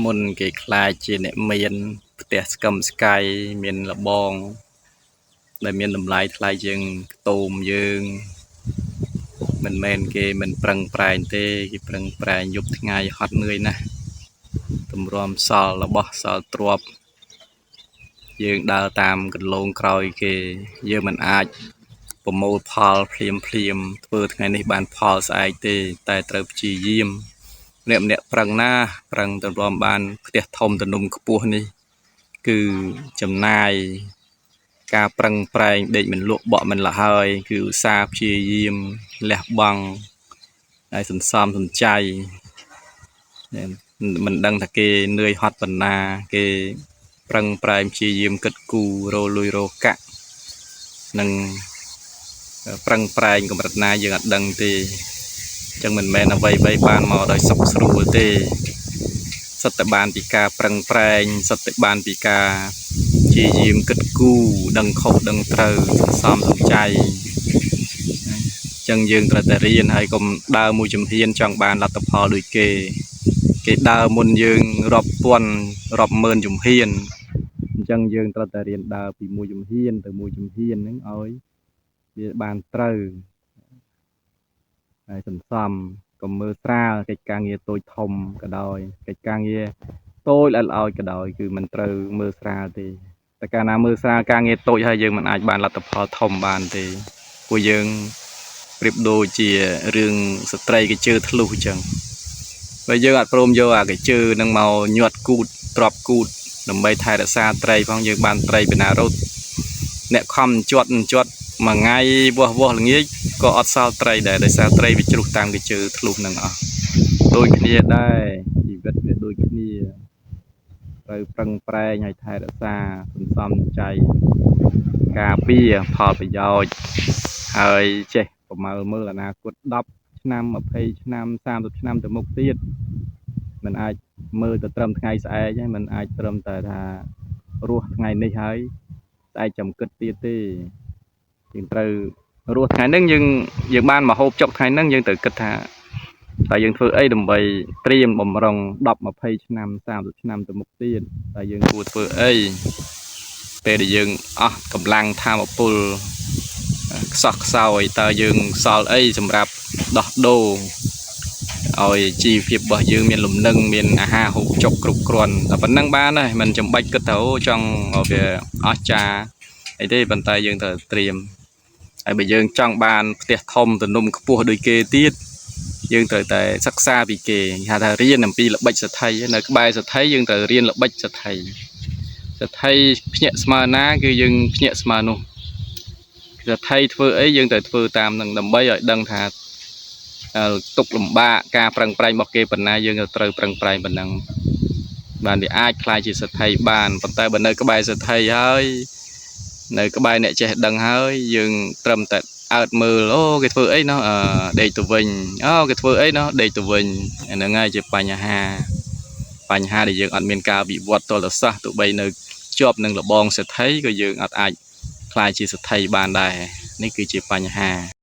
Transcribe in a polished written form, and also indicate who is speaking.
Speaker 1: មុនគេក្លាយជាអ្នកមានផ្ទះស្កឹមស្កៃមានលបងដែលមានតម្លៃថ្លៃជាងខ្ទមយើងមិនមែនគេមិនប្រឹងប្រែងទេគេប្រឹងប្រែងយប់ថ្ងៃហត់នឿយណាស់ទម្រាំសល់របស់សល់ទ្រព្យយើងដើរតាមកន្លងក្រោយគេយើងមិនអាចប្រមូលផលភ្លាមភ្លាមធ្វើថ្ងៃនេះបានផលស្អែកទេតែត្រូវព្យាយាមម្នាក់ម្នាក់ប្រឹងណាស់ប្រឹងទម្រាំបានផ្ទះធំទំនំខ្ពស់នេះគឺចំណាយការប្រឹងប្រែងដេកមិនលក់បក់មិនលហើយគឺឧស្សាហ៍ព្យាយាមលះបង់ហើយសន្សំសំចៃមិនដឹងថាគេនឿយហត់ប៉ុណ្ណាគេប្រឹងប្រែងព្យាយាមគិតគូររលុយរកាក់និងប្រឹងប្រែងកម្រិតណាយើងអត់ដឹងទេអញ្ចឹងមិនមែនអ្វីៗបានមកដោយសុខស្រួលទេសុទ្ធតែបានពីការប្រឹងប្រែងសុទ្ធតែបានពីការព្យាយាមគិតគូរដឹងខុសដឹងត្រូវសន្សំសំចៃអញ្ចឹងយើងត្រូវតែរៀនហើយកុំដើរមួយជំហានចង់បានលទ្ធផលដូចគេគេដើរមុនយើងរាប់ពាន់រាប់ម៉ឺនជំហានអញ្ចឹងយើងត្រូវតែរៀនដើរពីមួយជំហានទៅមួយជំហានហ្នឹងឲ្យវាបានត្រូវហើយសន្សំកុំមើលស្រាលកិច្ចការងារតូចធំក៏ដោយកិច្ចការងារតូចល្អិតល្អោចក៏ដោយគឺមិនត្រូវមើលស្រាលទេតែកាលណាមើលស្រាលការងារតូចហើយយើងមិនអាចបានលទ្ធផលធំបានទេព្រោះយើងប្រៀបដូចជារឿងស្ត្រីគេជើធ្លុះអញ្ចឹងបើយើងអត់ព្រមយកអាកជើនឹងមកញាត់គូតទ្របគូតដើម្បីថែរក្សាត្រីផងយើងបានត្រីពីណារត់អ្នកខំជាត់ជាត់មួយថ្ងៃវាស់វាស់ល្ងាចក៏អត់សល់ត្រីដែរដោយសារត្រីវាជ្រុះតាមកជើធ្លុះនឹងអស់ដូចគ្នាដែរជីវិតវាដូចគ្នាត្រូវប្រឹងប្រែងឲ្យថែរក្សាសន្សំចៃការពារផលប្រយោជន៍ហើយចេះប្រមើលមើលអនាគត10ឆ្នាំ20ឆ្នាំ30ឆ្នាំទៅមុខទៀតมันអាចមើលទៅត្រឹមថ្ងៃស្អែកហើយมันអាចត្រឹមតែថារស់ថ្ងៃនេះហើយស្អែកចាំគិតទៀតទេយើងត្រូវរស់ថ្ងៃហ្នឹងយើងយើងបានមកហូបចុកថ្ងៃហ្នឹងយើងត្រូវគិតថាតើយើងធ្វើអីដើម្បីត្រៀមបំរុង10 20ឆ្នាំ30ឆ្នាំទៅមុខទៀតតើយើងគួរធ្វើអីពេលដែលយើងអស់កម្លាំងថាមពលខ្សោះខ្សោយតើយើងសល់អីសម្រាប់ដោះដូរឲ្យជីវភាពរបស់យើងមានលំនឹងមានអាហារហូបចុកគ្រប់គ្រាន់តែប៉ុណ្្នឹងបានហើយមិនចាំបាច់គិតថាអូចង់ឲ្យវាអស្ចារ្យអីទេប៉ុន្តែយើងត្រូវត្រៀមហើយបើយើងចង់បានផ្ទះធំទំនំខ្ពស់ដូចគេទៀតយើងត្រូវតែសិក្សាពីគេគេហៅថារៀនអំពីល្បិចសថីនៅក្បែរសថីយើងត្រូវរៀនល្បិចសថីសថីភ្ញាក់ស្មើណាគឺយើងភ្ញាក់ស្មើនោះសថីធ្វើអីយើងត្រូវធ្វើតាមនឹងដើម្បីឲ្យដឹងថាទុកលំបាកការប្រឹងប្រែងរបស់គេប៉ុណ្ណាយើងក៏ត្រូវប្រឹងប្រែងប៉ុណ្ណឹងបានវាអាចក្លាយជាសថីបានប៉ុន្តែបើនៅក្បែរសថីហើយនៅក្បែរអ្នកចេះដឹងហើយយើងត្រឹមតែអើតមើលអូគេធ្វើអីណោះអឺដេកទៅវិញអូគេធ្វើអីណោះដេកទៅវិញអាហ្នឹងហើយជាបញ្ហាបញ្ហាដែលយើងអត់មានការវិវត្តទល់តែសោះទោះបីនៅជាប់នឹងលបងសេដ្ឋីក៏យើងអត់អាចក្លាយជាសេដ្ឋីបានដែរនេះគឺជាបញ្ហា។